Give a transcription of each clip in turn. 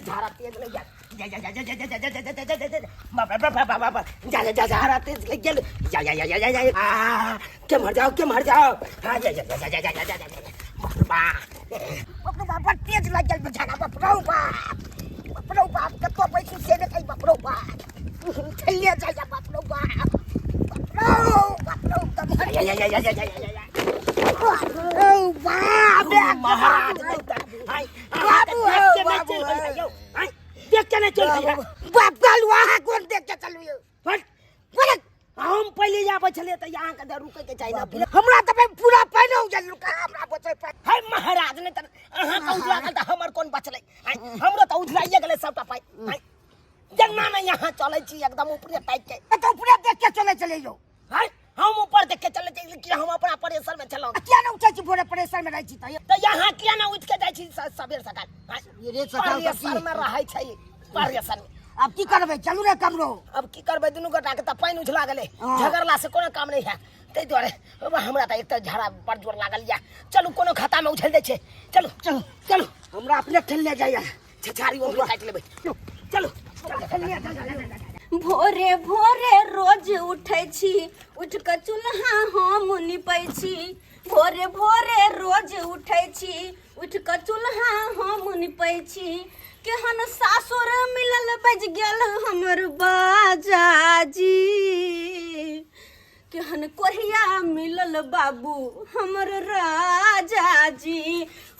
झाड़ा तेज लग जा जा जा जा जा जा जा जा जा जा जा बाप रे बाप बाप बाप जा जा जा झाड़ा तेज लग गेल जा जा जा जा जा जा आ के मर जाओ के मर जाओ हां जा जा जा जा जा जा जा बाप रे बाप बाप रे बाप तेज लग गेल झाड़ा बाप रे बाप बाप रे बाप कतो पैसू से ने बाप रे बाप चलिए जा जा बाप रे बाप बाप रे बाप रे या या या या या या या बाप रे महाराज हाय बाबू बाबू हाय देख के नहीं चल भैया बाप चलू अहाँ कोन देख के चलू यौ हट बोले हम पहले जाबै छलियै तऽ अहाँके तऽ रुकै के चाही ने हमरा तऽ भाई पूरा पानि हो गेल कहाँ हमरा बचै पानि हाय महाराज नहि तऽ अहाँके उझला गेल तऽ हमर कोन बचलै आँय, हमरो तऽ उझलाइए गेलै सबटा पाइ आँय, जेना ने यहाँ चलै छी एकदम ऊपरे ताकि के तऽ ऊपरे देख के चलै चलै यौ आँय, हम ऊपर देख के चलै छी कि हम अपना प्रेशर में छलहुँ किया ने उठै छी भोरे प्रेशर में रहै छी तऽ तऽ यहाँ किया ने उठि के जाइ छी सबेर सकाल आँय, सबेरे सकाल तऽ की? प्रेशर में रहै छै प्रेशर में आब की करबै चलू ने कमरो अब की करबै दुनू गोटा के तऽ पानि उझला गेलै हँ। झगड़ला से कोनो काम नहि है ताहि दुआरे अब हमरा तऽ एक तऽ झाड़ा बड़ जोर लागल यऽ चलू कोनो खाता में उछल दै छै चलू चलू चलू हमरा अपने ठेलने जाइए छछारी ओकरे काटि लेबै चलू चलू भोरे भोरे रोज उठै छी उठि कऽ चूल्हा हम निपै छी भोरे भोरे रोज उठै छी उठि कऽ चूल्हा हम निपै छी केहन सासुर मिलल बजि गेल हमर बाजाजी केहन कोढ़िया मिलल बाबू हमर राजा जी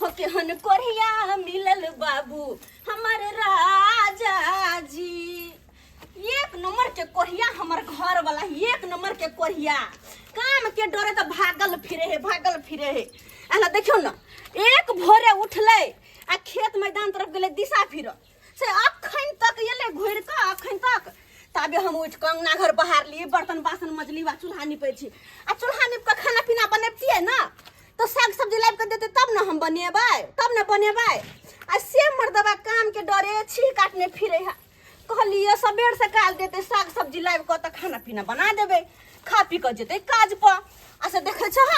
हो केहन कोढ़िया मिलल बाबू हमर राजा जी एक नंबर के कोढ़िया हमर घर वाला एक नंबर के कोढ़िया काम के डरे तऽ भागल फिरे हे भागल फिरे हे एना देखियौ ने एक भोरे उठलै आ खेत मैदान तरफ गेलै दिशा फिरऽ से अखन तक एलै घुरि कऽ अखन तक ताबे हम उठि कऽ अङ्गना घर बहारली बर्तन बासन मजली वा चूल्हा निपै छी आ चूल्हा नीप कऽ खाना पीना बनबितियै ने तऽ साग सब्जी लाबि कऽ देतै तब ने हम बनेबै तब ने बनेबै आ से मर्दबा कामके डरे छी काटने फिरै है कहलियै सबेर सकाल देतै साग सब्जी लाबि कऽ तऽ खाना पीना बना देबै खा पी कऽ जेतै काज पर आ से देखै छह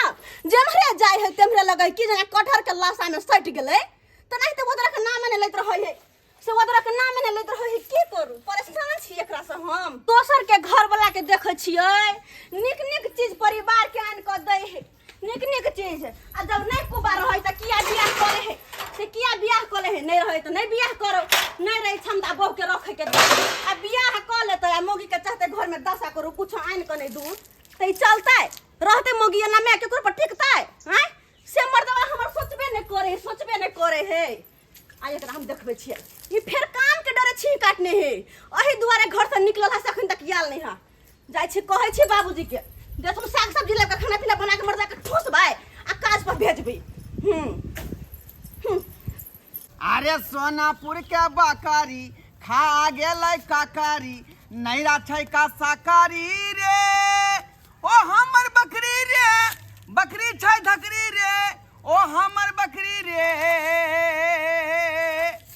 जेम्हरे जाइ है तेम्हरे लगै कि जेना कटहरके लाशामे सटि गेलै तऽ नहि तऽ ओकरा के नाम नहि लैत रहै है से ओकरा के नाम नहि लैत रहै है की करू परेशान छी एकरा से हम दोसर के घर वाला के देखै छियै नीक नीक चीज परिवार के आनि कऽ दै है नीक नीक चीज आ जब नहि कुबा रहै तऽ किया बियाह करे है से किया बियाह करे है नहि रहै तऽ नहि बियाह करो नहि रहै क्षमता बहू के रखे के आ बियाह कऽ लेतै आ मौगी के चाहते घर में दशा करू कुछो आनि कऽ नहि दू तऽ ई चलतै रहतै मौगी एना माय केकरो पर टिकतै आँय से मर्दवा हमर सोचबे नहि करे है सोचबे नहि करे है आ एकरा हम देखबै छियै ई फेर काम के डरे छीन काटने है एहि दुआरे घर से निकलल है से अखन तक आयल नहीं है जाइ छी कहै छी बाबूजी के जे तुम साग सब्जी लऽ कऽ खाना पीना बना के मर्दा के ठूसबै आ काज पर भेजबै हूँ अरे सोनापुर के बकरी खा गेलै ककरी नैरा छै का साकारी रे ओ हमर बकरी रे बकरी छै धकरी रे ओ हमर बकरी रे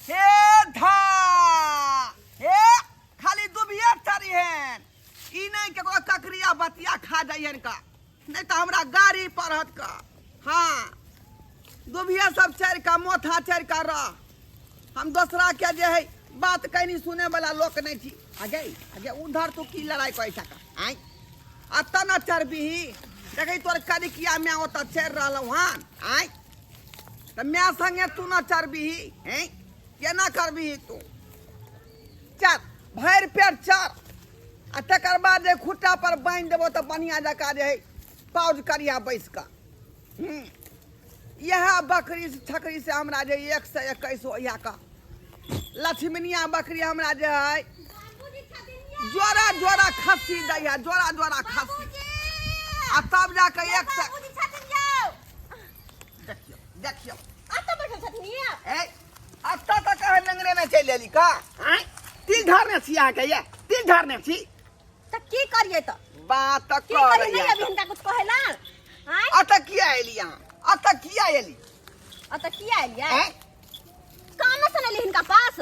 हे धा हे खाली दुबिये चढ़िहेन ई नहि केकरो ककरिया बतिया खा जाइहन का नहि तऽ हमरा गाड़ी पढ़त का हाँ दुबिये सब चढ़ि कऽ मोथा चढ़ि कऽ रह हम दोसरा के जे है बात कनी सुने वाला लोक नहीं छी आगे आगे उधर तू की लड़ाई कर सका आय अतऽ न चढ़बीही देखै तोर करिकिया माय ओतऽ चढ़ि रहलौ हन आय तऽ माय संगे तू न चढ़बीही हैं केना करबीही तू चल भरि पेट चढ़ आ तकर बाद जे खुट्टा पर बान्हि देबो तऽ बढ़िआँ जकाँ जे है पाउज करिया बैस कऽ इएह बकरी छकरी से हमरा जे 121 होइया का लक्ष्मीनिया बकरी हमरा जे है जोड़ा जोड़ा खस्सी दैया जोड़ा जोड़ा खस्सी आ तब जाके एक सए देखियौ देखियौ ए अतऽ तक अहाँ लंगड़े ने चलि एली का आँय तिल धरने छी अहाँके ये तिल धरने छी तऽ की करियै तऽ बात तऽ की करियै करैया नहि अभी हिनका कुछ कहै ला आँय अतऽ किया एली अहाँ अतऽ किया एली अतऽ किया एलियै आँय कामे से नहि एलियै हिनका पास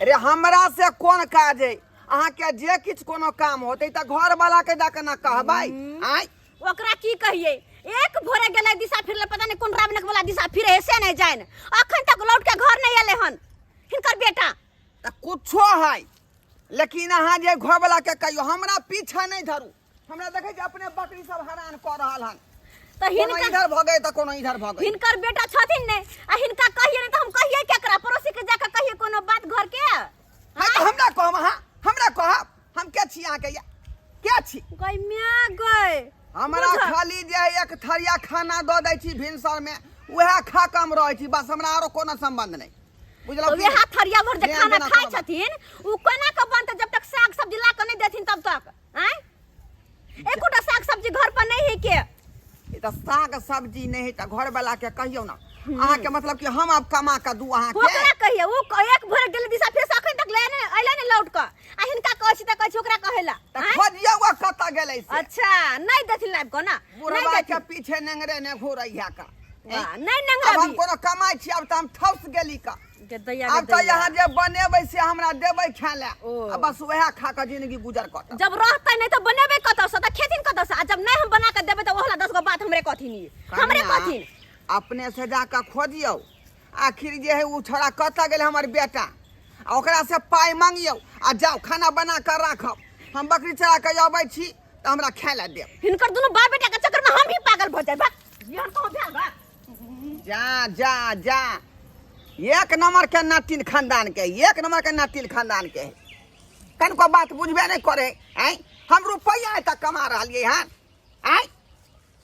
अरे हमरा से कोन काज है अहाँके जे किछु कोनो काम होतै तऽ घरवाला के जाके ना कहबै आँय ओकरा की कहियै एक भोरे गेलै दिशा फिरले पता नहीं कोन रावणक वाला दिशा फिरे है से नहीं जान अखन तक लौट के घर नहीं एले हन हिनकर बेटा। तऽ कुछो है, लेकिन अहाँ जे घरवला के कहियो हमरा पीछा नहीं धरू। हमरा देखै छी अपने बकरी सब हरान कऽ रहल हन। तऽ कोनो हिनकर इधर भऽ गए तऽ कोनो इधर भऽ गए। हिनकर बेटा छथिन ने, आ हिनका कहिए नहीं तऽ हम कहिए केकरा? पड़ोसी के जाके कहिए कोनो बात घर के? हाँ, तऽ हमरा कहब अहाँ, हमरा कहब हम के छी अहाँके? या के छी? गई म्या गई। हमरा बुझल। खाली जे है एक थरिया खाना दऽ दै छी भिनसर में, वएह खा कऽ हम रहै छी बस, हमरा आरो कोनो संबंध नहीं। बुझलहुँ तो कि वएह नहि? थरिया भर जे जेना खाना जेना खाइ कोनो बात। छथिन उ कोना के बनतै जब तक साग सब्जी ला के नहीं देथिन तब तक? आँय, एकोटा साग सब्जी घर पर नहीं है के। ई तऽ साग सब्जी नहि है तऽ घरवला के कहियौ ने अहाँके, मतलब कि हम आब कमा कऽ दू अहाँके? ओकरा कहिए, उ एक भोर गेल दिशा फेर से अखन तक ले ने अइले ने लौट के, आ हिनका कहै छी तऽ कहै छी ओकरा कहेला। तऽ आँय? खोजियौ आ कतऽ गेलै से। अच्छा, नहीं देथिन लाइब के ना? नहीं बुढ़वा के देथिन। पीछे नेंगरे ने घूरैया का। वाह, नहीं आब नंगरा हम कोनो कमाइ छी? आब तऽ हम ठौस गेली का। दैया। आब तऽ यहाँ जे बनेबै से हमरा देबै खाय लए ओ। आ बस वएह खा कऽ जिंदगी गुजर कटत। जब रहतै नहीं तऽ बनेबै कतऽ से, तऽ खेथिन कतऽ से? आ जब नहीं हम बना के देबै तऽ ओहला 10 गो बात हमरे कहथिन, ई हमरे कनिया, कहथिन। अपने से जाकऽ खोजियौ आखिर जे है ओ छोड़ा कतऽ गेलै हमर बेटा, आ ओकरा से पाइ मांगियौ आ जाउ खाना बना कऽ राखब। हम बकरी चरा कऽ अबै छी तऽ हमरा खाय लए देब। हिनकर दुनू बाप बेटा के चक्कर में हम ही पागल भऽ जाए। बा यहाँ कहाँ भेल बा? जा जा जा, एक नंबर के नातिन खानदान के, एक नंबर के नातिन खानदान के है। कनिको बात बुझबे नहीं करे। आँय, हम रुपैआ एतऽ कमा रहलियै हन। आँय,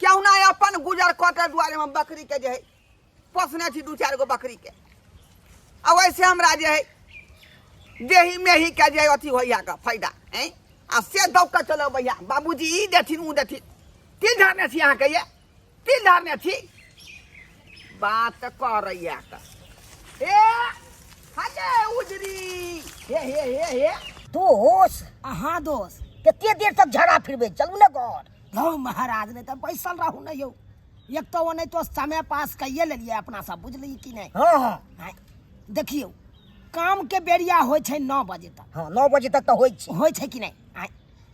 क्यों ना अपन गुजर कटे दुआरे हम बकरी के जे है पोसने छी, दू चारि गो बकरी के, आ वैसे हमरा जे है देही मेही के जे अथी होइया का फायदा। आँय, आ से दौड़ कऽ चलो भैया बाबूजी ई देथिन ऊ देथिन। तिल धरने छी अहाँके, ये तिल धरने छी बात करैया का। हे हले उजरी, हे हे हे हे। दोस। अहाँ दोस। कते देर तक झड़ा फिरबै? चलू ने घर। धौ महाराज, नहि तऽ बैसल रहू ने यौ। एक तऽ ओनाहितो तो समय पास कैये लेलियै अपना सब, बुझलियै कि नहि? हाँ हाँ। आँय, देखियौ काम के बेरिया होइ छै 9 बजे तक। हाँ, 9 बजे तक तऽ होइ छै। होइ छै कि नहि? आँय,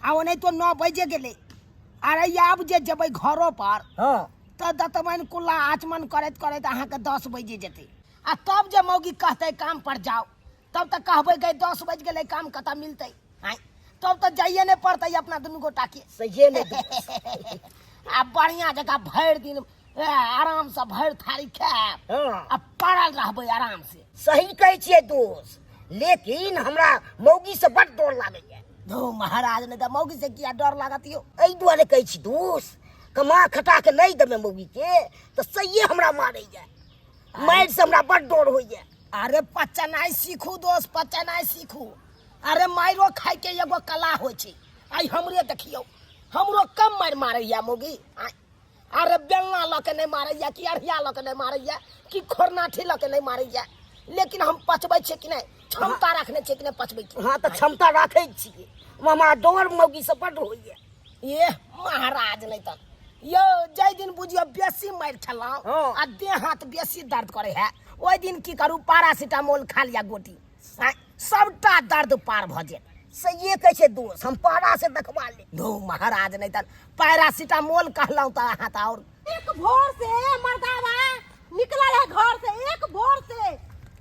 आ ओनाहितो 9 बजे गेलै। अरे आब जे जेबै घरो पर तऽ दतमनि कुल्ला आचमन करैत करैत अहाँके 10 बजे जेतै, आ तब जे मौगी कहतै काम पर जाओ, तब तऽ कहबै गई 10 बज गेलै, काम कतऽ मिलतै? आँय, तब तऽ जाइए नहि पड़तै अपना दुनू गोटा के। सहिए नहि। आ बढ़िया जकाँ भरि दिन आरामसँ भरि थारी खायब आ पड़ल रहबै आराम से। सही कहै छियै दोस्त, लेकिन हमरा मौगी से बड डर लागैया। धौ महाराज, नहि तऽ मौगी से किया डर लागत यौ? एहि दुआरे कहै छी दोस्त, कमा खटा के नहि देबै मौगी के तऽ सहिए हमरा मारैया, मारि से हमरा बड डर होइया। अरे पचनाइ सीखू दोस्त, पचनाइ सीखू। अरे मारियो खाय के एगो कला होइ छै। आइ हमरे देखियौ, हमरो कम मारि मारैया मौगी? आँय, अरे बेलना लऽ के नहि मारैया कि अढ़िया लऽ के नहि मारैया कि खोरनाठी लऽ के नहि मारैया, लेकिन हम पचबै छियै कि नहि? क्षमता रखने छियै कि नहि पचबै के? हाँ, तऽ क्षमता राखै छियै, हमरा डर मौगी से बड होइया। ये महाराज, नहि तऽ यौ जाहि दिन बुझियौ बेसी मारि खेलहुँ आ देह हाथ बेसी दर्द करे है, ओहि दिन की करू, पारासीटामोल खा लिया गोटी, आँय, सबटा दर्द पार भऽ जायत। सहिए कहै छै दोस्त, हम पारा से देखबा ले। धू महाराज, नहि तऽ पैरासीटामोल कहलहुँ तऽ अहाँ तऽ आओर एक भोर से मर्दावा निकलल है घर से, एक भोर से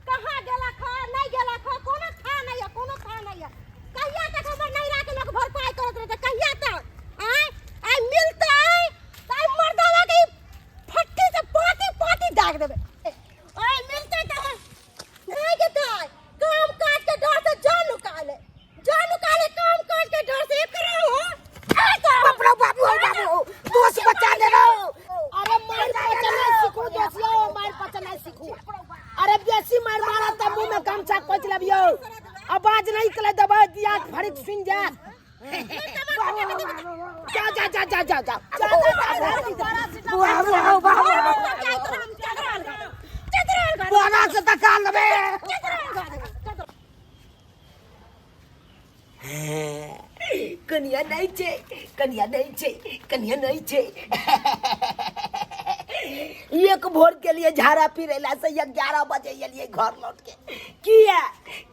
कहाँ गेला खा नहीं गेला खा, कोनो खा नहीं है, कोनो खा नहीं है। कहिया तक हमर नैरा के लोग भरपाई करत रहते? कहिया तक? आय आय मिलते आय मर्दावा के फट्टी से पाटी पाटी दाग देबे। आय मिलते त नहीं के ताय काम काज के डर से जान निकाले, जान निकाले काम काज के डर से एकरा हो। बाप रे बाबू, हो बाबू, दोस्त बचा दे रहो। अरे मार पचनाइ सीखू दोस्त यौ, मार पचनाइ सीखू। अरे बेसी मार मारब तऽ मुँह में गमछा कोचि लेब यौ, आवाज नहीं निकले देबै, दिया फरिक सुनि जायत। जा जा जा जा जा जा। बाबू हो बाबू, बोरा से तका लेबे। कनिया नहीं छे, कनिया नहीं छे, कनिया नहीं छे। एक भोर के लिए झाड़ा फिरेला से 11 बजे एलिए घर लौट के। किया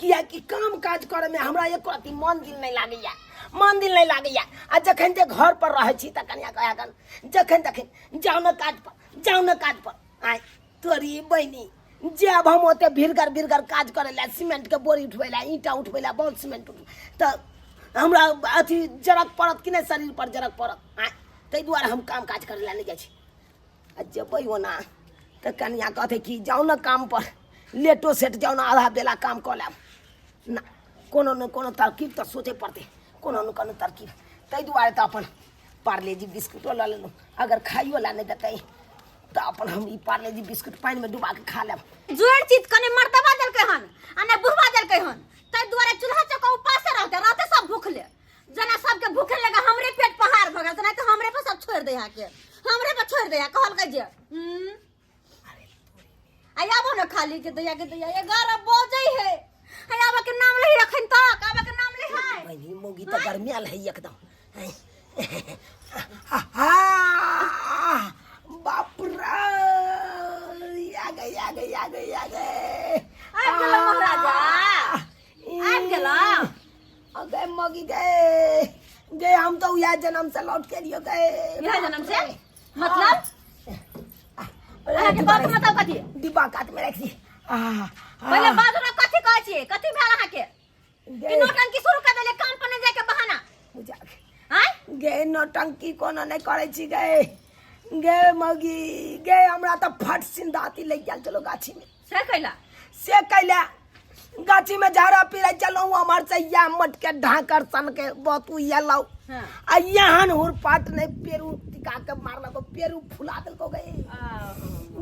किया कि काम काज करे में हमरा एको रत्ती मन दिल नहीं लागैया, मन दिल नहीं लागैया। आ जखन जे घर पर रहै छी तऽ कनिया कहै कन जखन तखन जाउ ने काज पर, जाउ ने काज पर। आय तोरी बहिनी, जे अब हम ओते भिरगर भिरगर काज करे ला, सीमेंट के बोरी उठबै ला, ईंटा उठबै ला, बहुत सीमेंट उठ तऽ हमरा अथी जरक पड़त कि नहि, शरीर पर जरक पड़त। आय ताहि दुआरे हम काम काज करे ला नहि जाइ छी। आ जेबै ओना तऽ कनिया कहतै कि जाउ ने काम पर, लेटो सेट जाउ ने, आधा बेला काम कऽ लेब ना, कोनो ने कोनो तरकीब तऽ सोचै पड़तै, कोनो ने कोनो तरकीब। ताहि दुआरे तऽ अपन पार्लेजी बिस्कुटो लऽ लेलहुँ, अगर खाइयो ला नहि देतै तऽ अपन हम ई पार्लेजी बिस्कुट पानिमे डुबा कऽ खा लेब। जोड़ चित कने मर्तबा देलकै हन आ ने बुढ़वा देलकै हन, ताहि दुआरे चूल्हा चौका उपासे रहते रहते सब भूखले, जेना सबके भूखे लगा हमरे पेट पहाड़ भऽ गेल, तेना तऽ हमरे पर सब छोड़ि दै के, हमरे पर छोड़ि दै कहलकै जे आ आबो ने खाली के दैया के दैया 11 बजै है, आ आबऽ के नाम लही अखन तक, आबऽ के नाम ले है। बहिनी मौगी तऽ गरमायल है एकदम। बाप रे, आ गए आ गए आ गए आ गए, आबि गेलौ महाराजा, आबि गेलौ। आ गए मौगी गए गए, हम तो यह जन्म से लौट के लियो गए। यह जन्म से मतलब अहाँके बात मतलब कथी? डिब्बा काट में रख दी। पहिले बाजू ना, कथी कहै छियै, कथी भेल अहाँके? कि नौटंकी शुरू कर देले काम पर नहीं जाके बहाना? बुझा आँय? गे नौटंकी कोनो नहीं करै छी गे, गे मौगी गे, हमरा तऽ फट सिंदाती लागि गेल चलो गाछी में। से कैला? से कैला गाछी में झाड़ा पीरै चलौ हमार से या मट के ढाकर सन के बहुत येलौ। आ यहान हुरपाट नहीं पेरू टिका के मारलको, पेरू फुला देलको गे।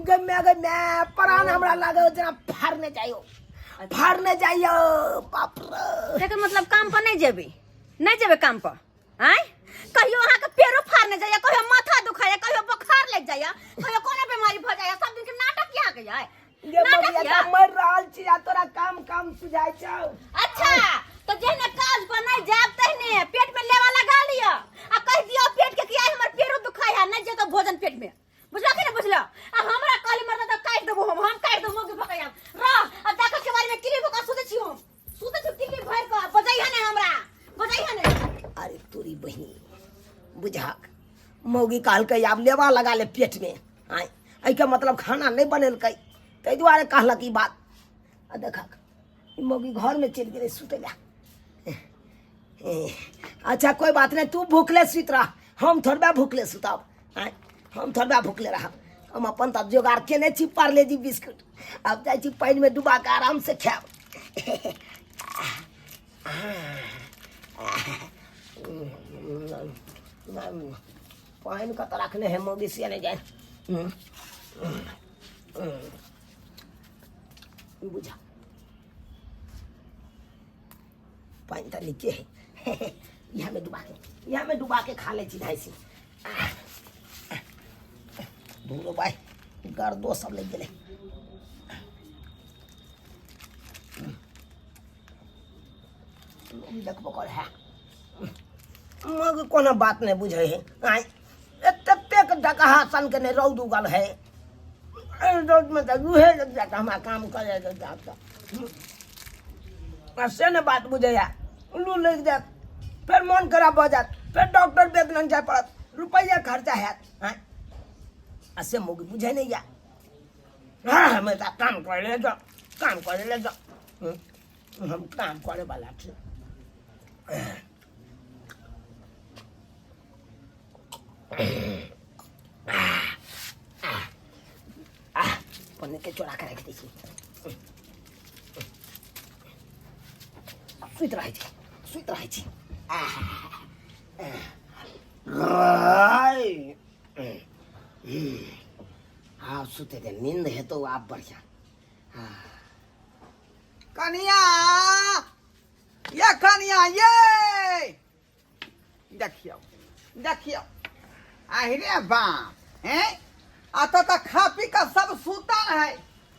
गे मैं गे मैं प्राण हमरा लागे जेना फाड़ने जाइयो, फाड़ने जाइयो, बाप रे। एकर मतलब काम पर नहीं जेबे, नहीं जेबे काम पर? आँय कहियो अहाँके पेरो फाड़ने जाइया, कहियो माथा दुखाइया, कहियो बुखार लागि जाइया, कहियो कोनो बीमारी भऽ जाइया, सब दिन के नाटक यहाँ के जाय। गे नाटक बबुआ, या? तऽ मरि रहल छी आ तोरा काम काम सुझाइ छौ। अच्छा तऽ जेहने काज पर नहीं जायब तहने पेट में लेवा लगा लिअ आ कहि दियौ पेट के कि आइ हमर पेरो दुखाइ है, नहीं जेतौ भोजन पेट में, बुझलो कि नहीं बुझलो? आ हमरा कहली मरदा तऽ काटि देबो हम, हम काटि देबो मौगी भकैया रह। आ देखऽ के बारे में किली भका सुतै छी हम, सुतै छी किली भरि कऽ, बजैहे ने हमरा, बजैहे ने। अरे तोरी बहिनी बुझाक मौगी कहलकै आब लेवा लगा ले पेट में, आय एहिके मतलब खाना नहीं बनेलकै ताहि दुआरे कहलक ई बात। आ देखक ई मौगी घरमे चलि गेलै सुतै लए। अच्छा कोई बात नहीं, तू भूखले सुति रह, हम थोड़बे भूखले सुतब, आँय हम थोड़बे भूखले रहब। हम अपन तब जोगाड़ केने छी पार्लेजी बिस्कुट, आब जाइ छी पानिमे डुबा कऽ आराम से खायब। पानि कतऽ रखने है मौगी से नहि जाय। बुझा पानि तऽ नीके है, इएह में डुबा के, इएह में डुबा के खा लै छी ढाई से। धूरो भाई गर्दो सब लागि गेलै। देखबो कर है मगर कोनो बात नहीं बुझे है। आय एतेक डकहा सन के नहीं रौद उगल है, रौद में तो उहे लग जाता हमरा काम करे लग जाता, आ से ने बात बुझे है। लू लग जात फिर मन खराब हो जात, फिर डॉक्टर बेद लग जाए पड़त, रुपया खर्चा है। आय आ से मौगी बुझे नहीं या। हाँ हमें तो काम करे ले जाओ, काम करे ले जाओ, हम काम करे वाला छी। पनीर के चोरा के राखि दै छी, सुति रहै छी, सुति रहै छी। आब सुते दे, नींद हेतौ आब बढ़िया। कनिया ये कनिया ये देखियौ देखियौ, आहि रे बाप हैं, आ तो तऽ खा पी कऽ सब सुतल है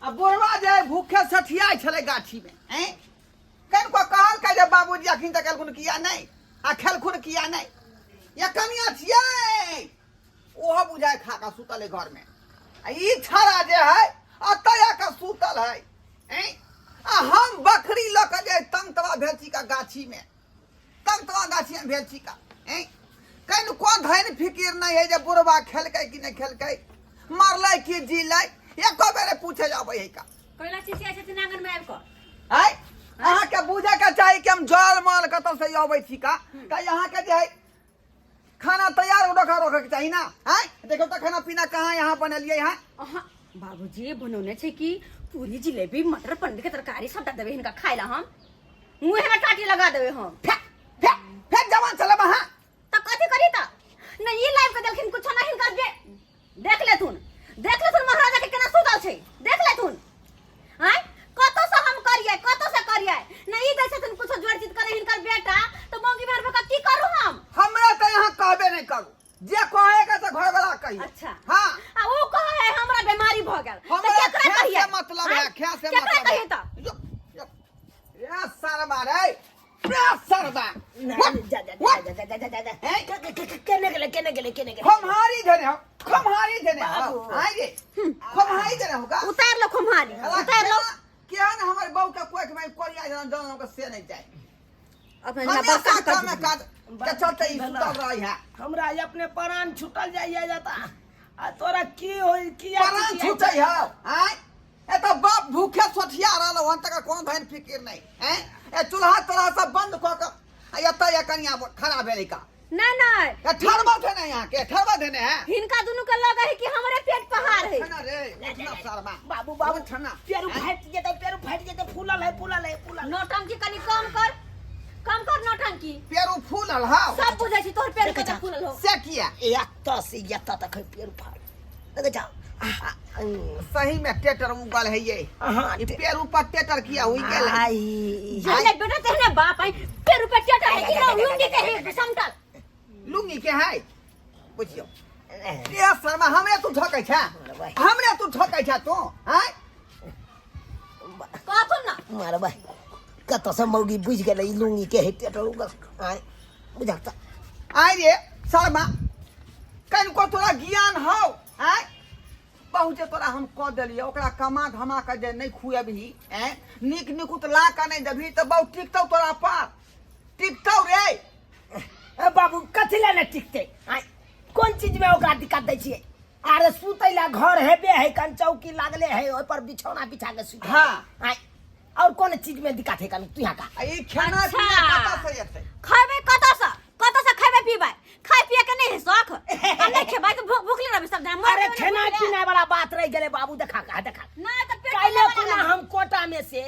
आ बुढ़वा जे है भूखे सठियाइ छलै गाछी में हैं, कनिको कहलकै जे बाबूजी अखन तक एलखुन किया नहि आ खेलखुन किया नहि। ये कनिया छियै ओहो बुझाय खा कऽ सुतल है घर में। आ ई छड़ा जे है अतऽ आके सुतल है ऐं? आ हम बकरी लऽ के जे तंगतवा भेल छी का गाछी में तंगतवा गाछी में भेल छी का ऐं? कनिको धनि फिकिर नहीं है जे बुढ़वा खेलकै कि नहीं खेलकै मरलै कि जीलै एको बेरे पूछे जाबै है का कैला चिचिया छथिन आंगन में आबि कऽ आय अहाँके बुझे के चाही कि हम जल मल कतऽ से अबै छी का तऽ अहाँके जे है खाना तैयार रखा रखे के चाही ना आय देखो तऽ खाना पीना कहाँ यहाँ बनेलियै हैं अहाँ बाबूजी बनौने छै कि पूरी जिलेबी मटर पनीर के तरकारी सबटा देबै हिनका खाय ला हम मुँहे में टाटी लगा देबै हम फेक फेक फेक जवान चलब अहाँ तऽ कथी करी तऽ नहीं ई लाइव के देलखिन कुछो नहीं हिनकर बे देख लेथुन देख लेथुन महाराजा के केना सुतल छै देख लेथुन आय कतौ से हम करियै कतौ से करियै नहीं ई दै छथिन कुछो जोड़ चित करे हिनकर बेटा तऽ मौगी भर भर की करू हम हमरा तऽ यहाँ कहबे नहीं करू जे कहे के तऽ घर वाला कही अच्छा। हाँ आ ओ कहे है हमरा बीमारी भ गेल तऽ हमरा केकरा खे कहियै से मतलब है आँय? खे से केकरा मतलब कहियै है तऽ यो, यो। ए सरबा रे ए सरबा नहीं, जा जा जा जा जा जा जा जा हैं? केने गेलै केने गेलै केने गेलै खमहारी धने हो खमहारी धने हो बाबू। आइ रे खमहारी धने हो का उतार लो खुम्हारी उतार लो केहन हमर बहू के कोख में कोरिया जन जन के से नहीं जाए अपने बड़का हमेशा कर काम काज के चलते ई सुतल रही है हमरा अपने प्राण छूटल जाइए जाता आ तोरा की होई किया प्राण छूटै हौ आँय ए तऽ बाप भूखे सोठिया रहल हन तकर कोनो धन फिकिर नहीं हैं ए चूल्हा तोल्हा सब बंद कऽ के आ एतऽ ये कनिया खड़ा भेलै का नहीं नहीं ए ठरबा देने यहाँ के ठरबा देने है हिनका दुनू के लगे है कि हमरे पेट पहाड़ है उठना रे उठना शर्मा बाबू बाबू उठना पेरू फाटि जेतै पेरू फाटि जेतै फूलल है फूलल है फूलल नौटंकी कनी कम कर कम कर नौटंकी पेरू फूलल हौ सब बुझै छी तोहर पेट कते फूलल हो से किया एतऽ से एतऽ तक है पेरू फाट देखै छौ सही में टेटर उगल है ये हाँ, ई पेरू पर टेटर किया हुई गेल है? आई जहने बेटा तेहने बाप आई पेरू पे टेटर है कि ना लुंगी के है समटल लुंगी के है बुझियो ए शर्मा हमरे तू ठकै छै हमरे तू ठकै छै तू आँय कहथुन ना मारबै कतऽसँ मौगी बुझि गेलै ई लुंगी के है टेटर उगल आँय बुझक तऽ आय रे शर्मा कनिको तोरा ज्ञान हौ आँय बहुत जे तोरा हम कऽ देलियै ओकरा कमा घमा कऽ जे नहि खुएबही आँय नीक निकुत ला कऽ नहि देबही तऽ बहुत टिकतौ तोरा पर टिकतौ रे ए बाबू कथी लए नहि टिकतै आँय कोन चीजमे ओकरा दिक्कत दै छियै अरे सुतै लए घर हेबे है कन चौकी लागले है ओहि पर बिछौना बिछा के सुतै हाँ। आँय और कोन चीज में दिक्कत है कन तू यहाँ का आ ई खाना अच्छा। पीना कतऽ से एतै खैबै कतऽ से कतऽ से खैबै पीबै खाय पिए के नहीं है शौक हम नहीं खेबै तऽ भूख भूखले रहबै सब दिन मर अरे जेबै ने खेना भूखले। पीना वाला बात रह गेलै बाबू देखा का देखा ना तऽ पेट काल्हि फूले कोना वाला हम कोटा में से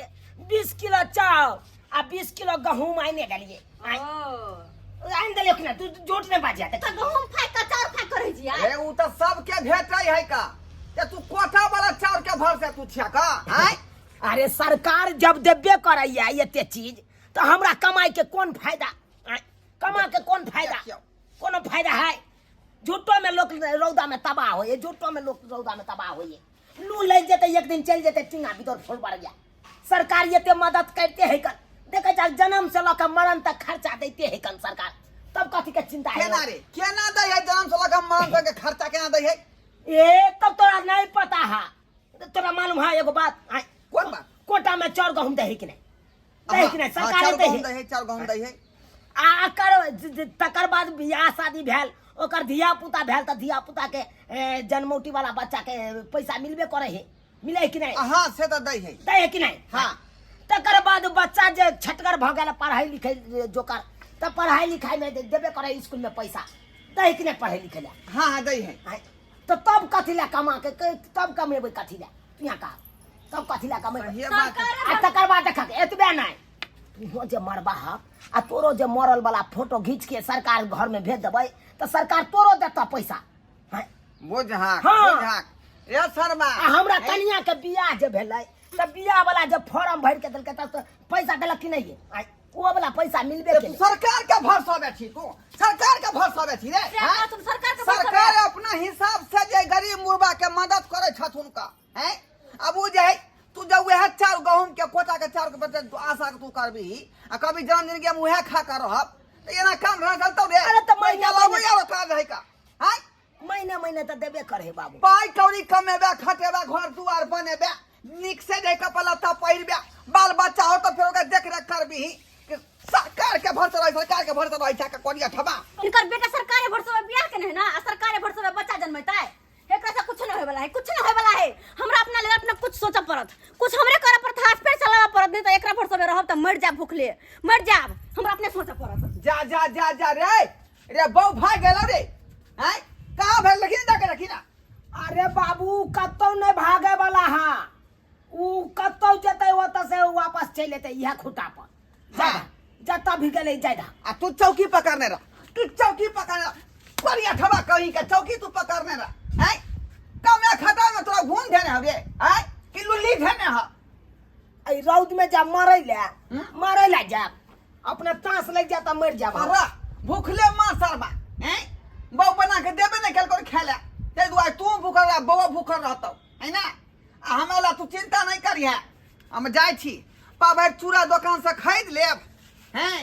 20 किलो चाउर आ 20 किलो गहूम आने देलियै ओ आनि देलियै कि ना तू झूठ नहि बाजिया तऽ गहूम फाइक कऽ चाउर फाइक करै छी यार रे उ तऽ सबके भेटै है का ते तू कोटा वाला चाउर के भर से तू छिया का आँय अरे सरकार जब देबे करैया एते चीज तऽ हमरा कमाई के कोन फायदा आँय, कमा के कोन फायदा देखियौ। कोनो फायदा है झूठो में लोग रौदा में तबाह होइए झूठो में लोग रौदा में तबाह होइए लू लागि जेतै एक दिन चलि जेतै टीना भीतर फूल बढ़ गया सरकार एते मदद करते है कन देखै छ जन्म से लऽ कऽ मरण तक खर्चा दैते है कन सरकार तब कथी के चिंता है केना रे केना दै है जन्म से लऽ कऽ मरण तक के खर्चा केना दै है ए तब तोरा नहीं पता है तोरा मालूम है एगो बात आँय, कोन बात? कोटा में चाउर गहूम दै है कि नहीं दै है कि नहीं हाँ, सरकार चाउर दै गहूम है दै है चाउर गहूम दै है आ एकर तकर बाद बियाह शादी भेल ओकर धिया पुता भेल तऽ धिया पुता के ए, जन्मौटी वाला बच्चा के पैसा मिलबे करे है मिले है कि नहीं हाँ से तऽ दै है दै है कि नहीं हाँ। तकर बाद बच्चा जे छटगर भऽ गेल पढ़ाई लिखाई जोकर तऽ पढ़ाई लिखाई में देबे करे स्कूल में पैसा दै है कि नहीं पढ़ाई लिखाई ला हाँ हाँ दै है आँय, तऽ तब कथी लए कमा के तब कमेबै कथी लए यहाँ कहा तब कथी लए कमेबै सहिए बात है। आ तकर बाद देखक एतबे नहि तूहो जे मरबा हक आ तोरो जे मरल वाला फोटो घीच के सरकार घर में भेज देबै तऽ सरकार तोरो देतऽ पैसा आँय, बुझाक हाँ। बुझाक रे शर्मा आ हमरा कनिया के बियाह जे भेलै तऽ बियाह वाला जे फॉर्म भरि के देलकै तऽ पैसा देलक कि नहि आँय, ओ वाला पैसा मिलबे तू केलै सरकार के भरसा बैठी तू सरकार के भरसा बैठी रे से हैं? कहथुन, सरकार के भरसा सरकार अपना हिसाब से जे गरीब मुर्बा के मदद करे छथुन का हैं अब उ जे है तू जब वह चाउर गहूम के कोटा के चाउर के बदले तू आशा के तू करबी आ कभी जन्म जिंदगी में वह खा कर रहब तो एना काम रह चलतौ रे अरे तऽ महीना चलाबै आरो काज है का हैं महीने महीने तऽ देबे करे बाबू। पाइ कौड़ी कमेबे, खटेबे, घर दुआर बनेबे, नीक से जाय कपड़ा लत्ता पहिरबे, बाल बच्चा हो तो फेर ओकरा देख रेख करबिही कि सरकार के भरोसे रही, सरकार के भरोसे रही छै कोनिया ठबा। इनकर बेटा सरकारे भरोसे में बियाह केने है ना, आ सरकारे भरोसे में बच्चा जन्मेतै। एकरा से कुछ न होय वाला है, कुछ न होय वाला है। हमरा अपना लेल अपना कुछ सोचऽ पड़त, कुछ हमरे करऽ पड़त, हाथ पैर चलाबऽ पड़त, नहीं तो एकरा भरोसे में रहब त मर जाब, भूखले मर जाब। हमरा अपने सोचऽ पड़त। जा जा जा जा रे रे बौ भाग गेलो रे, हैं कहाँ भाग लखी जाके रखी ना। अरे बाबू कतौ नहीं भागे वाला हा, उ कतौ जतै ओतऽ से वापस चलि एतै इएह खुटा पर। हाँ। जतऽ भी गेलै जायदा। आ तू चौकी पकड़ने रह, तू चौकी पकड़ने रह, बढ़िया ठबा कहीं के चौकी तू पकड़ने रह, हैं कमे खटा में तोरा घूम देने हवे, हैं कि लुल्ली देने ह। एहि रौद में जा मरै ले, मरै ले जा, अपना तास लग जा त मर जाब। अरे भूखले मां सरबा, हैं बौ बना के देबे नहीं कल कोई खेले, ते दुआरे तू भूखल रह, बौआ भूखल रहतौ, है ना। आ हमरा ला तू चिंता नहीं करिहे, हम जाइ छी पाभरि चूड़ा दोकान से खरीद लेब, हैं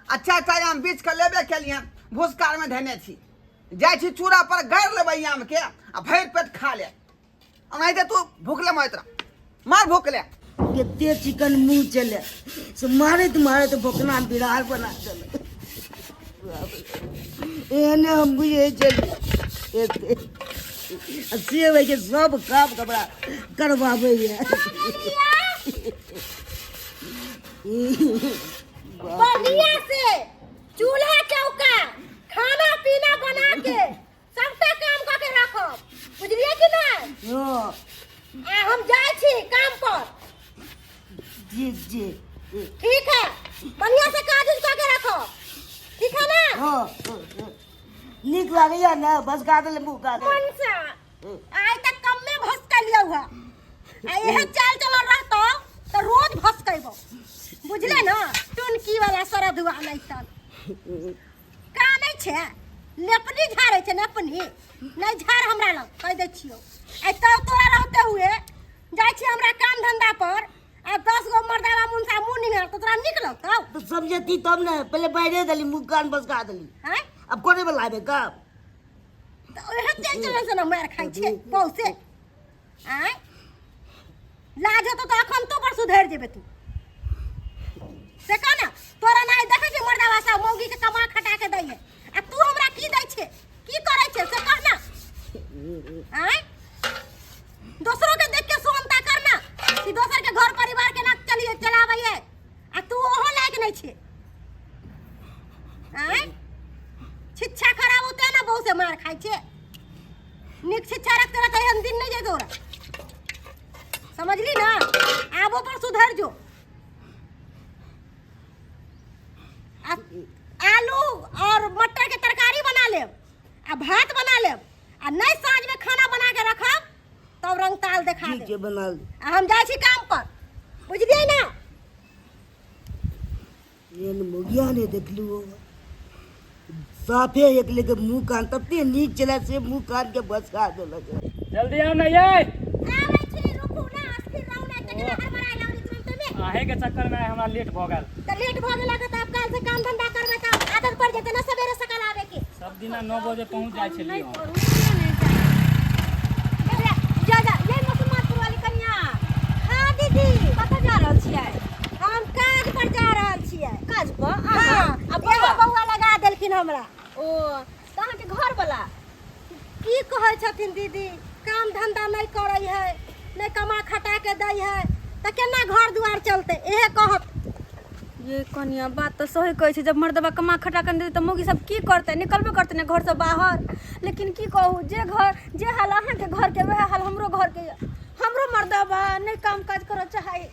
अच्छा अच्छा आम बीछ के लेबे केलिए, भूसकार में धेने छी, जाइ छी चूड़ा पर गाड़ि लेबै आम के आ भरि पेट खा ले, ओनाहिते तू भूखले मरैत रह, मार भूखले। कते चिकन मुंह चले से मारैत मारैत बोकना बिरार बना देलक। एहने हम बुझै छलियै एते आ से होइ छै सब काम कपड़ा करबाबैए। बढ़िया से चूल्हा चौका खाना पीना बना के सबटा काम कऽ के राखब, बुझलियै कि नहि? हँ। आ हम जाइ छी काम पर। जी जी। ठीक है, बढ़िया से काज उज कऽ के राखब, ठीक है ना? हाँ, नीक लागैया ने, बस गा देले मुँह गा देले। मनसा आइ तक कम्मे भसकलियौ है, आ इहे चाल चलल रहतौ तऽ रोज भसकेबौ, बुझले ना? टुनकी वाला सरधुआ नहि तन का नहि छै, लेपनी झाड़ै छै, नेपनी नहि झाड़ हमरा लग, कहि दै छियौ। आइ तब तोरा रहते हुए जाइ छी हमरा काम धंधा पर आ 10 गो मर्दावा मुनसा मुँह निहार तो तोरा नीक लगतौ? तो समझती तब ने, पहले बाहरे देली मुँह कान बसका देली। हैं? अब कोने में लाबे कब? तऽ ओहे चल चल से ना मार खाइ छै बहु से। आँय लाज होतो तऽ अखन तो पर सुधरि जेबे तू, से कह ना। तोरा नहीं देखै छै मर्दावा सब मौगी के कमा खटा के दै है, आ तू हमरा की दै छै, की करै छै से कह ना। आँय दोसरों के देख के सुनता करना कि दोसर के घर परिवार के ना चलिए चलाबै है, आ तू ओहो लायक नहीं छे। आँय शिक्षा खराब होते ना बहु से मार खाइ छे, नीक शिक्षा रखते रहते एहन दिन नहीं जाए तोरा, समझली ना? आबो पर सुधर जो। आलू और मटर के तरकारी बना लेब आ भात बना लेब, आ नहीं साँझ में खाना बना के रखब तब रंग ताल देखा ठीक देब। छै, बना ले। आ हम जाइ छी काम पर, बुझलियै ना? एहन मोगिया नहि देखलू हो, साफे एक लेके मुँह कान तते नीक छलै से मुँह कान के भसका देलक। जल्दी आउ ना ये। आबै छी, रुकू ना, अस्थिर रहू ना, तकरा हड़बड़ाय लागली तुरंते में। अहें के चक्कर में हमरा लेट भऽ गेल। तऽ लेट भऽ गेलक तऽ आब काल्हि से काम धंधा करबै तऽ आदत पड़ि जेतै ना सवेरे सकाल आबै के। सब दिना 9 बजे पहुँच जाइ छलियै हम। जा जा ये मुसलमानपुर वाली कन्या। हाँ दीदी। कतऽ जा रहल छियै? हम काज पर जा रहल छियै। काज पर? हाँ। आ बौआ बौआ लगा देलखिन हमरा। ओ तऽ अहाँके घर वाला की कहै छथिन दीदी? काम धंधा नहि करै है, नहि कमा खटा के दै है, तऽ केना घर दुआर चलतै? इहे कहत। ये कनिया बात तऽ सही कहै छै, जब मर्दबा कमा खटा के देतै तऽ मौगी सब की करतै? निकलबे करतै ने घरसँ बाहर। लेकिन की कहू, जे घर जे हाल अहाँके घरके वएह हाल हमरो घरके यऽ। हमरो मर्दबा नहि काम काज करऽ चाहै,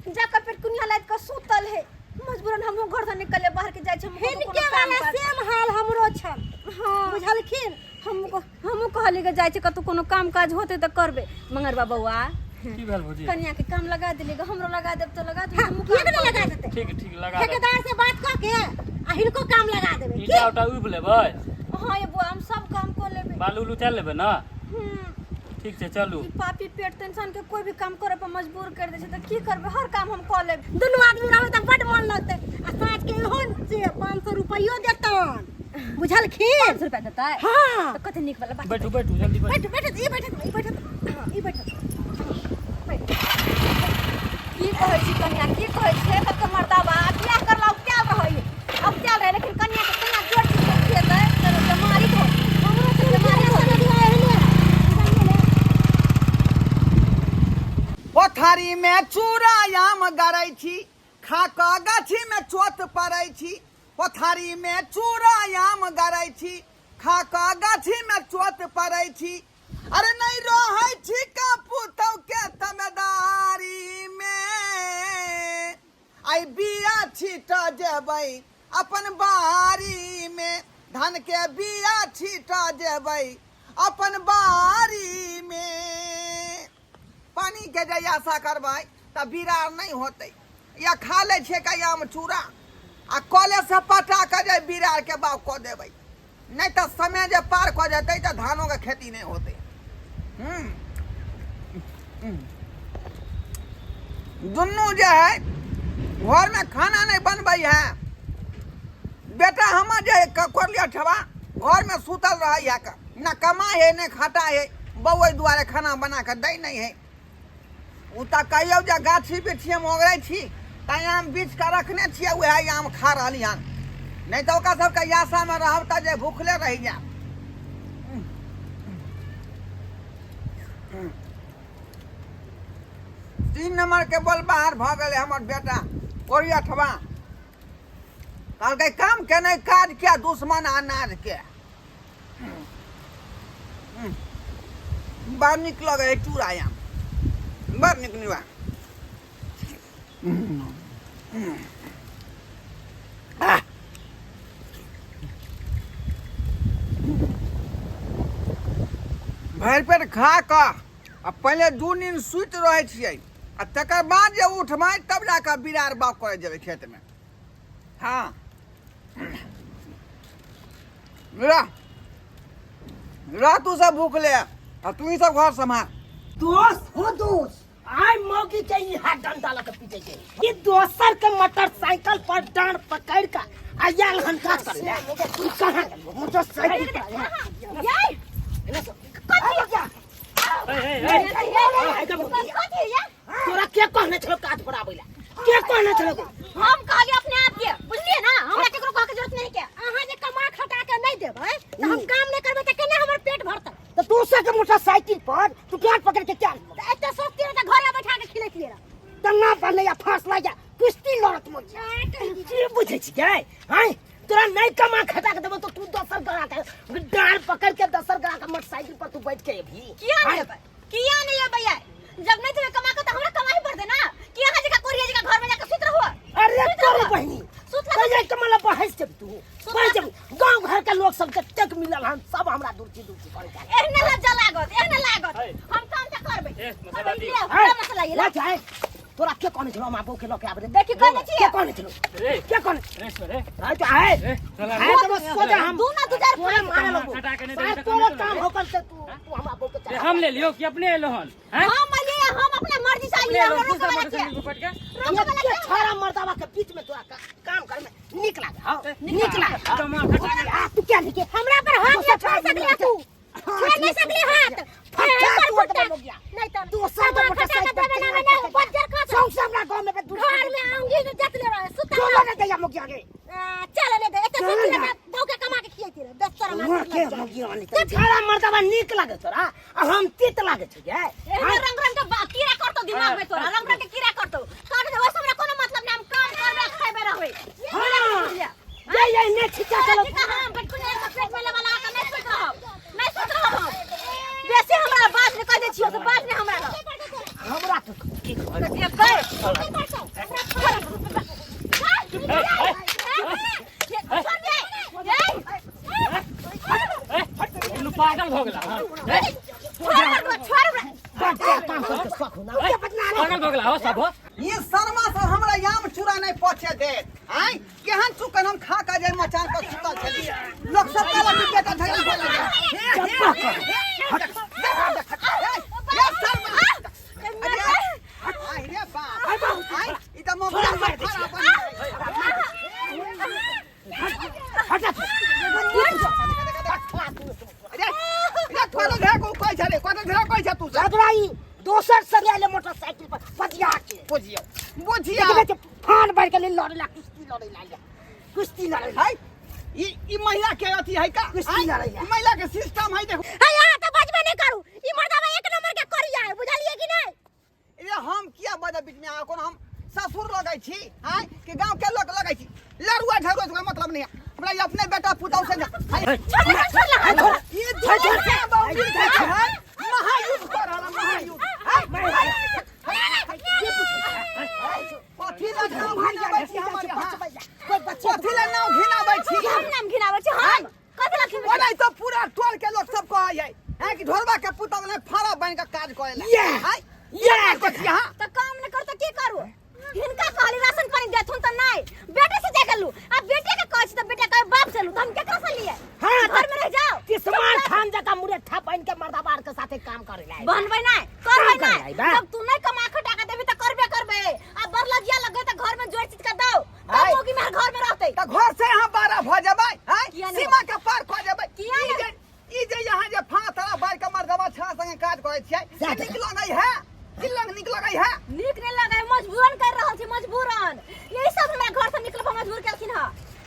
जाकऽ पेटकुनिया लादि कऽ सुतल है। मजबूरन हमहूँ घरसँ निकलले बाहरके जाइ छी। हिनके वाला सेम हाल हमरो छल। हाँ। बुझलखिन? हमहूँ कहली के जाइ छी कतहु कोनो काम काज होतै तऽ करबै। मंगरबा बौआ की भेल भौजी? कनिया के काम लगा देली, हमरो लगा देब तऽ लगा देब। हाँ, किएक नहि लगा देतै? ठीक ठीक लगा देब। ठेकेदार से बात कऽ के आ हिनको काम लगा देबै। ईटा उटा उबि लेबै? हाँ ये बौआ, हम सब काम कऽ लेबै। बालू उलू चल लेबै ना? ठीक छै चलू। ई पापी पेट तऽ इंसान के कोई भी काम करे पर मजबूर कर दै छै, तऽ की करबै, हर काम हम कऽ लेब। दुनू आदमी रहबै तऽ बड्ड मन लगतै। आ साँझ के इहो से 500 रुपैयो देतन। बुझलखिन? 500 रुपया देतै? हाँ। तऽ कते नीक वाला बात। बैठू बैठू जल्दी बैठू। बैठू बैठू, ई बैठू, ई बैठू, हाँ, ई बैठू। की कहै छी कनिया, की कहै छी? हे कते मर्दाबा बियाह करला उपटायल रहै, उपटायल रहै, लेकिन कनिया के केना जोर चीज के खुएतै तऽ बेमारी हो, हमरो तऽ बेमारी हो। कोठारी में चूड़ा आम गरै छी, खा कऽ गाछी में चोत पड़ै छी। कोठारी में चूड़ा आम गरै छी, खा कऽ गाछी में चोत पड़ै छी। अरे नहीं रहै छी का पुतौ के तमेदारी में, आई बिया छीट जेबै अपन बारी में, धान के बिया छीट जेबै अपन बारी में। पानी के जे आशा करबै तऽ बिरार नहीं होतै, या खा लै छियै का आम चूड़ा आ कले से पटा कऽ जे बिरार के बाग कऽ देबै, नहीं तऽ समय जे पार कऽ जेतै तऽ धानो के खेती नहीं होतै। दुनू जे है घर में खाना नहीं बनबै है। बेटा हमर जे कोरलिया ठबा घर में सुतल रहै है, न कमा है न खटा है, बउआ दुआरे खाना बना कऽ दै नहीं है। ओ तऽ कहियौ जे गाछी बिरछी हम ओगरै छी तऽ आम बीछ कऽ रखने छियै, उएह आम खा रहली हन, नहीं तऽ ओकरा सबके आशामे रहब तऽ जे भूखले रहि जायब। 3 नंबर के बल बाहर भऽ गेलै हमर बेटा कोरिया ठबा, कहलकै काम के नहीं काज के दुश्मन अनाज के। बड़ नीक लगै है चूड़ा आम, बड़ नीक निवा। भरि पेट खा कऽ आ पहिले 2 दिन सुति रहै छियै आ तकर बाद जे उठबै तब जा कऽ बिरार बाग करै जेबै खेतमे। हाँ रह रह, तू सब भूखले आ तू ही सब घर सम्हार। दोस्त हो दोस्त, आइ मौगी के ई हाथ डंडा लऽ के पीटे के ई दोसर के मोटरसाइकिल पर डांड पकड़ के आयल हन का कर ले। तू कहाँ मोटरसाइकिल पर आया? याई तोरा के कहने छलो काज पड़ाबै ला? के कहने छलो? हम कहलिए अपने आप के, बुझलिए ना, हमरा केकरो कह के जरूरत नहीं के। अहाँ जे कमा खटा के नहीं देबै तऽ हम काम नहीं करबै तऽ केना हमर पेट भरतै? तऽ दोसर के मोटरसाइकिल पर तू डांड पकड़ के क्या? तऽ एते सस्ती रहै तऽ घरे बैठा के खिलैतियै रहै। दंगा बनले या फांस लाग जा कुश्ती लड़त मोर की बुझै छी गे? हैं तोरा नहीं कमा खटा के देबो तो तू दोसर गड़ा के डांड पकड़ के दोसर गड़ा के मोटरसाइकिल पर तू बैठ के अभी किया नहीं अबै, किया नहीं अबै यार? जब नहीं तुम्हें कमा के तो हमरा कमाई पड़ते ना, कि अहाँ जका कोरिया जका घर में जाके सुत रहो। अरे सुत तोरी रहो। बहिनी सुत रहो। कहिया कमाला बहस जब तू बहस जब गांव घर के लोग सब जतेक मिलल हन सब हमरा दुर्ची दुर्ची करे जाए। एहने लज्जा लागत, एहने लागत। है। हम काम त करबै। ए, मसाला दी। ले, मसाला ये ला जाए। तोरा के कहने छलो हमरा बहू के लके आबे? देखी कहने छियै। के कहने छलो? रे। के कहने? रे रे। आ तो आए। ए, चला आए तो बस सोचा हम। दू ना दू चार तोरे मारे लगो। खटा के नहीं सार देबै तऽ तोरे कमे काम चलबै। होकल से तू तू हमरा बहू के रे, चला। हम ले लियो कि अपने एलो हन? हैं? हम अलिए, हम अपना मर्जी से अपने आइए, एलो हमरा दूसरा रोके वाला के। मोटरसाइकिल पर बैठ के? रोके वाला ये के। छोरा मर्दावा के बीच में तोरा काम कर में नीक लागे। हां नीक लागे। कमा खटा के आ तू क्या लिखे? हमरा पर हाथ नहीं छोड़ सकले तू, छोड़ नहीं सकले हाथ। फटा पर तू फटा। तो हो गया। नहीं तो दोसर के कमा खटा के मोटरसाइकिल देबै ना, ना बज्जर खा सौंसे हमरा गांव में पे घर में आऊंगी तो जत ले रहे सुता चलो ना दैया मुखिया के। चल ले दे एते चल सोच ना। ले बहू के कमा के खियैती रहे दस तोरा वहाँ मार के मुखिया वाली तो छोरा मर्दावा नीक लागे तोरा आ हम तीत लागे छै गे। एहने रंग रंग के कीड़ा करतो दिमाग में तोरा, रंग रंग के कीड़ा करतो। काट दे, वैसे हमरा कोनो मतलब नहीं, हम काम करबे खैबे रहबै। हां ये ये ने छिचा चलो। ठीक है, हम बिल्कुल एक पेट में लगा लगा के नहीं सुत रहब, नहीं सुत रहब हम। बेसी हमरा बात नहीं कह दै छियो से बात नहीं हमरा लग। हमरा तो की कहै? ये कर। ए, दुनू पागल भऽ गेला हन। ए, बड़ काम करके शौक हो ना। पागल भऽ गेला हो सब हो। ये शर्मा सब हमरा याम चूड़ा नहीं पहुंचे देत। आय केहन चुकन हम खा के जे मचान पर सुतल छली। लोग सब कहलक कि बेटा झगड़ा भऽ गेल। ये शर्मा अरे आय रे बाप, आय ई त मोबाइल पर खड़ा बन हटा तू। बुझिया देखै छै फान बढ़ के लड़े ला कुश्ती लड़े ला या कुश्ती लड़े ला है ई ई महिला के अथी है का कुश्ती आँय? लड़ै है। ई महिला के सिस्टम है देखो। है अहाँ तऽ बजबे नहि करू, ई मर्दबा एक नंबर के करिया है, बुझलियै कि नहि? ए हम किया बजब बीच में? अहाँ कोन हम ससुर लगै छी आँय कि गांव के लोग लगै छी? लड़ुआ झगड़ुआ से कोई मतलब नहीं है हमरा, ई अपने बेटा पुतहु से है। छोड़ ना, छोड़ ना, छोड़। ई दुनू के बाबू है महायुद्ध कर रहल है, महायुद्ध है। कथी ला नाव घिनाबै छी हमर यहाँ? कथी ला नाव घिनाबै छी? हम नाम घिनाबै छी? हम कथी ला घिनाबै? ओना तो पूरा टोल के लोग सब कहै है हैं कि ढोरबा के पुतहु ने फाड़ा बन के काज करे ला। Yeah! हैं? Yeah! कथी यहाँ? तऽ काम नहि कर तऽ की करू? हिनका कहली राशन पानी देथुन तऽ नहि, बेटे से जाके लू। आ बेटे के कहै छी तऽ बेटा कहे बाप से लू, तऽ हम केकरा से लिए? हाँ, घर में रह जाओ। तिस्मार खान जका मुरेठा बन के मर्दाबार के साथे काम करे ला। बनबै नहि, करबै काम नहि। करबै बा। जब तू नहि कमा खटा के देबी तऽ करबे करबै। आ बरलगिया लगे तऽ घर में जोड़ चीज के दौ, तब आय। मौगी मेहर घर में रहतै। तऽ घर से यहाँ बारह भऽ जेबै हैं? किया नहि? सीमा के पार कऽ जेबै। किया ई नहि? जे ई जे यहाँ जे फाँ तरा बारि के मर्दबा छड़ा संगे काज करै छियै से नीक लगै है? की लग नीक लगै है? नीक नहि लगै, मजबूरन कर रहल छी, मजबूरन। यही सब हमरा घर से निकलब मजबूर केलखिन हँ।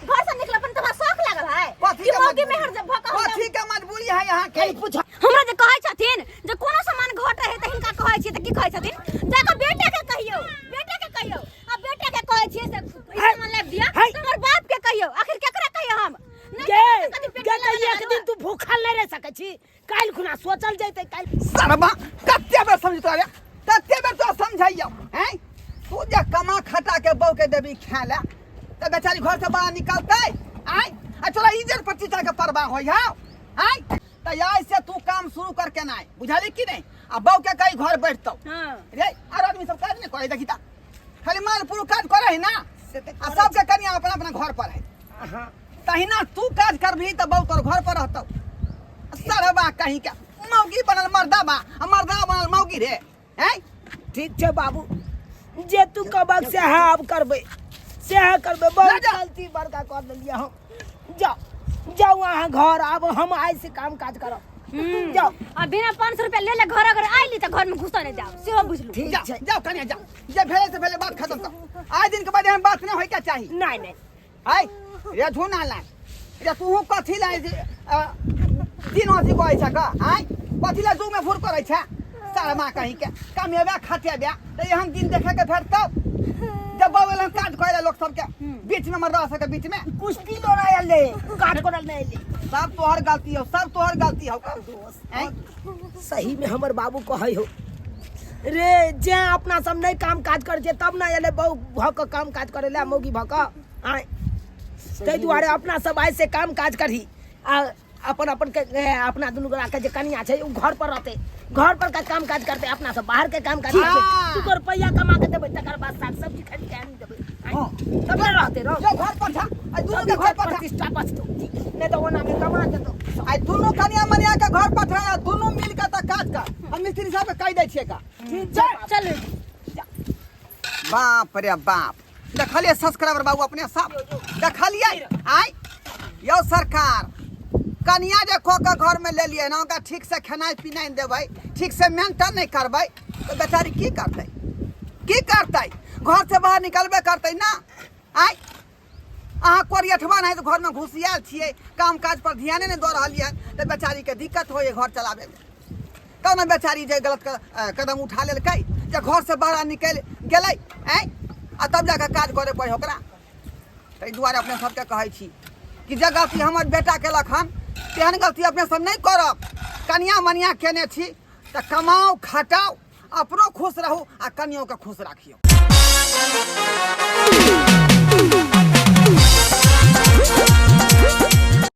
घर से निकलब तऽ हमरा शौक लागल है कथी कि के मौगी मजबूरी? मेहर जब भऽ कऽ हमरा- कथी के मजबूरी है यहाँ के? कहीं पूछ। हमरा जे कहै छथिन जे कोनो सामान घट रहे तऽ हिनका कहै छियै तऽ की कहै छथिन? जाकऽ बेटे के कहियौ, बेटे के कहियौ। आ बेटे के कहै छियै से ई है, सामान लाबि दिअ है। तऽ हमर बाप के कहियौ। आखिर केकरा कहियौ हम? नहि गे तऽ कथी पेट गे में तऽ लगा एक दिन तू भूखल नहीं रह सकै छी, काल्हि खुना सोचल जैतै काल्हि। सरबा कते बेर समझतो रे, कते बेर तो समझाइयो हैं? तू जे कमा खटा के बहू के देबी खाए ला तऽ बेचारी घर से बाहर निकलतै आय? आ तोरा इज्जत प्रतिष्ठा के परवाह होय हौ आय? तऽ आइ से तू काम शुरू कर के नाय, बुझली कि नहीं? आ बहू के कही घर बैठतौ। हाँ। रे आर आदमी सब काज नहीं करे, देखी ता खाली माल पुरु काज करे है ना। से तऽ आ सबके कनिया अपना अपना घर पर है। हाँ। तहिना तू काज करबही तऽ बहू तोर घर पर रहतौ। सरबा कहीं के मौगी बनल मर्दा बा आ मर्दा बनल मौगी रे हैं। ठीक छै बाबू, जे तू कहबक सएह आब करबै, सएह करबै। बहुत जा। गलती बड़का कर देलियै हम। जाउ जाउ अहाँ घर, आब हम आइ से काम काज करब, जाउ। आ बिना 500 रुपया ले ले घर अगर आइली तऽ घर में घुसऽ नहि जाओ, सेहो बुझलू। ठीक जाओ छै। जाओ कनिया जाओ, जे भेलै से भेलै, बात खत्म कर। आइ दिन के बाद एहन बात नहि होय के चाही। नहि नहि। आइ रे झूना ला रे, तू कथी ला जे, दिन अथी कहै छ का आइ? कथी ला जुग में फुर करै छ? शर्मा कहीं के कमेबे खटेबे तऽ एहन दिन देखे के भेटतौ जब बहू एहन काज करे ला लोक सबके बीच में, मर्दा सबके बीच में कुश्ती लड़ाइ एलै, काज करल नहि एलै। सब तोहर गलती हौ, सब तोहर गलती हौ। आँय? सही में हमर बाबू कहै हो रे, जे अपना सब नहि काम काज करै छियै तब ने एलै बहु भऽ कऽ काम काज करै लए मौगी भऽ कऽ आँय। ताहि दुआरे अपना सब आइ से काम काज करही आ अपन अपन के ए, अपना दुनू गोरा के जे कनिया छै ओ घर पर रहतै, घर पर का काम काज करतै, अपना सब बाहर के काम काज करतै। हाँ। तू रुपैआ कमा के देबै, तकर बाद साग सब्जी खरीद के आनि देबै। हाँ। तब ने रहतै रौ। जो घर पर छा, आइ दुनू के घर पर छा। प्रतिष्ठा बचतौ, नहि तऽ ओना मे कमा देतौ। आइ दुनू कनिया मनिया के घर पर छा, आ दुनू मिल के तऽ काज कर। हम मिस्त्री साहब के कहि दै छियै का। ठीक छै। चलू। बाप रे बाप, देखलियै सब्सक्राइबर बाबू अपने सब देखलियै? आइ यौ सरकार, कनिया जे कऽ के घर में लेलियै ने, ओकरा ठीक से खेनाइ पिनाइ नहि देबै, ठीक से मेंटेन नहि करबै तऽ बेचारी की करतै? की करतै? घर से बाहर निकलबे करतै ना। आइ अहाँ कोरियठवा नहि तऽ घरमे घुसियाल छियै, काम काज पर ध्याने नहि दऽ रहलियै, तऽ बेचारीके दिक्कत होइए घर चलाबैमे। तब ने बेचारी जे गलत कदम उठा लेलकै जे घर से बाहर निकलि गेलै आँय, आ तब जाकऽ काज करे पड़ै ओकरा। ताहि दुआरे अपने सबके कहै छी कि जे गलती हमर बेटा केलक हन तेहन गलती अपने सब नहि करब। कनिया मनिया केने छी तऽ कमाउ खटाउ, अपनो खुश रहू आ कनियोके खुश राखियौ।